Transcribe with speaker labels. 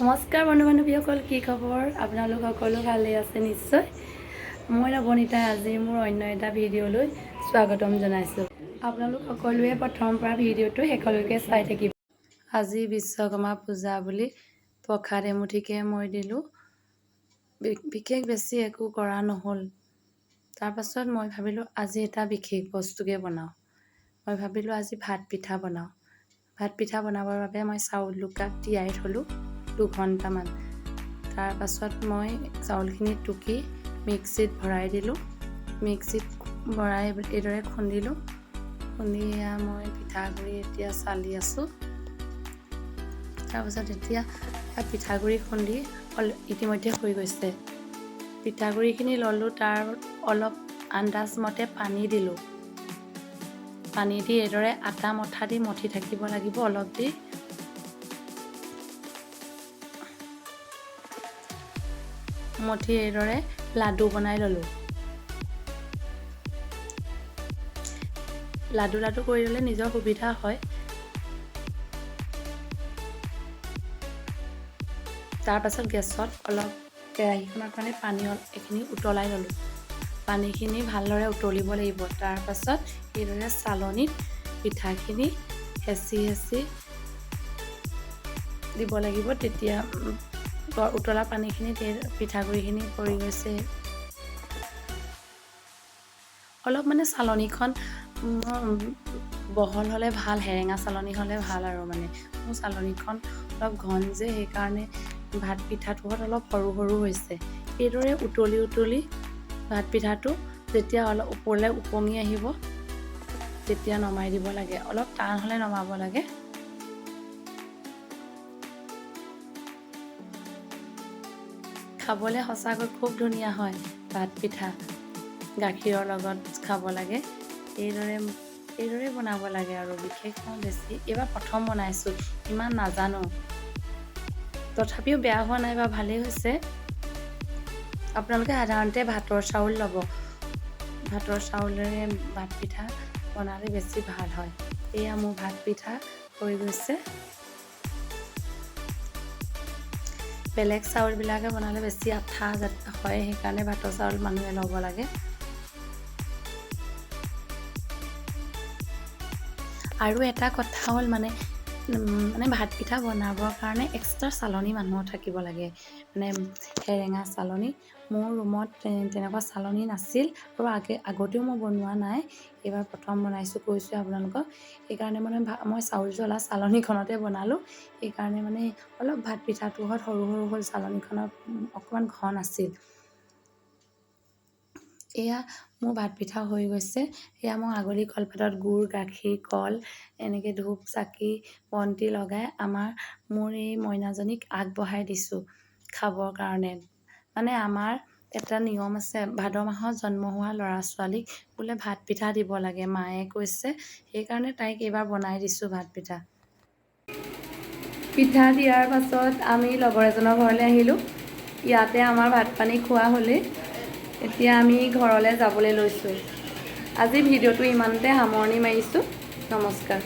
Speaker 1: নমস্কাৰ বন্ধু বান্ধৱীসকল, কি খবৰ আপোনালোক? সকলো ভালেই আছে নিশ্চয়। মই নৱনীতাই আজি মোৰ অন্য এটা ভিডিঅ'লৈ স্বাগতম জনাইছোঁ। আপোনালোক সকলোৱে প্ৰথমৰ পৰা ভিডিঅ'টো শেষলৈকে চাই থাকিব। আজি বিশ্বকৰ্মা পূজা বুলি প্ৰসাদ এমুঠিকে মই দিলোঁ। বিশেষ বেছি একো কৰা নহ'ল। তাৰপাছত মই ভাবিলোঁ, আজি এটা বিশেষ বস্তুকে বনাওঁ। মই ভাবিলোঁ, আজি ভাত পিঠা বনাওঁ। ভাত পিঠা বনাবৰ বাবে মই চাউল 2 কাপ তিয়াই থ'লোঁ 2 ঘণ্টামান। তাৰপাছত মই চাউলখিনি টুকি মিক্সিত ভৰাই দিলোঁ। মিক্সিত ভৰাই এইদৰে খুন্দিলোঁ। খুন্দি এয়া মই পিঠাগুড়ি এতিয়া চালি আছোঁ। তাৰপাছত এতিয়া পিঠাগুড়ি খুন্দি ইতিমধ্যে হৈ গৈছে। পিঠাগুড়িখিনি ল'লোঁ, তাৰ অলপ আন্দাজমতে পানী দিলোঁ। পানী দি এইদৰে আটা মথা দি মথি থাকিব লাগিব অলপ দেৰি। মথি এইদৰে লাডু বনাই ল'লোঁ। লাডু লাডু কৰি ল'লে নিজৰ সুবিধা হয়। তাৰপাছত গেছত অলপ কেৰাহীখনত মানে পানী এইখিনি উতলাই ল'লোঁ। পানীখিনি ভালদৰে উতলিব লাগিব। তাৰপাছত এইদৰে চালনীত পিঠাখিনি হেঁচি হেঁচি দিব লাগিব। তেতিয়া উতলা পানীখিনিত এই পিঠাগুড়িখিনি পৰি গৈছে। অলপ মানে চালনীখন বহল হ'লে ভাল, সেৰেঙা চালনী হ'লে ভাল। আৰু মানে মোৰ চালনীখন অলপ ঘন যে, সেইকাৰণে ভাত পিঠাটোহঁত অলপ সৰু সৰু হৈছে। এইদৰে উতলি উতলি ভাত পিঠাটো যেতিয়া অলপ ওপৰলৈ উপঙি আহিব, তেতিয়া নমাই দিব লাগে। অলপ টান হ'লে নমাব লাগে। খাবলৈ সঁচাকৈ খুব ধুনীয়া হয় ভাত পিঠা। গাখীৰৰ লগত খাব লাগে। এইদৰে এইদৰেই বনাব লাগে। আৰু বিশেষ মই বেছি এইবাৰ প্ৰথম বনাইছোঁ, ইমান নাজানো। তথাপিও বেয়া হোৱা নাই বা ভালেই হৈছে। আপোনালোকে সাধাৰণতে ভাতৰ চাউল ল'ব। ভাতৰ চাউলেৰে ভাত পিঠা বনালে বেছি ভাল হয়। এয়া মোৰ ভাত পিঠা হৈ গৈছে। বেলেগ চাউলবিলাকে বনালে বেছি আঠা হয়, সেইকাৰণে ভাতৰ চাউল মানুহে ল'ব লাগে। আৰু এটা কথা হ'ল, মানে ভাত পিঠা বনাবৰ কাৰণে এক্সট্ৰা চালনী মানুহৰ থাকিব লাগে, মানে সেৰেঙা চালনী। মোৰ ৰুমত তেনেকুৱা চালনী নাছিল আৰু আগতেও মই বনোৱা নাই। এইবাৰ প্ৰথম বনাইছোঁ, কৈছোঁৱে আপোনালোকক। সেইকাৰণে মানে মই চাউল চলা চালনীখনতে বনালোঁ। সেইকাৰণে মানে অলপ ভাত পিঠাটোহঁত সৰু সৰু হ'ল। চালনীখনত অকণমান ঘন আছিল। এয়া মোৰ ভাত পিঠা হৈ গৈছে। এয়া মই আগলি কলপাতত গুৰ, গাখীৰ, কল এনেকৈ ধূপ, চাকি, বন্তি লগাই মোৰ এই মইনাজনীক আগবঢ়াই দিছোঁ খাবৰ কাৰণে। মানে আমাৰ এটা নিয়ম আছে, ভাদ মাহত জন্ম হোৱা ল'ৰা ছোৱালীক বোলে ভাত পিঠা দিব লাগে, মায়ে কৈছে। সেইকাৰণে তাইক এইবাৰ বনাই দিছোঁ ভাত পিঠা। পিঠা দিয়াৰ পাছত আমি লগৰ এজনৰ ঘৰলৈ আহিলোঁ। ইয়াতে আমাৰ ভাত পানী খোৱা হ'লেই। এতিয়া আমি ঘৰলৈ যাবলৈ লৈছোঁ। আজি ভিডিঅ'টো ইমানতে সামৰণি মাৰিছোঁ। নমস্কাৰ।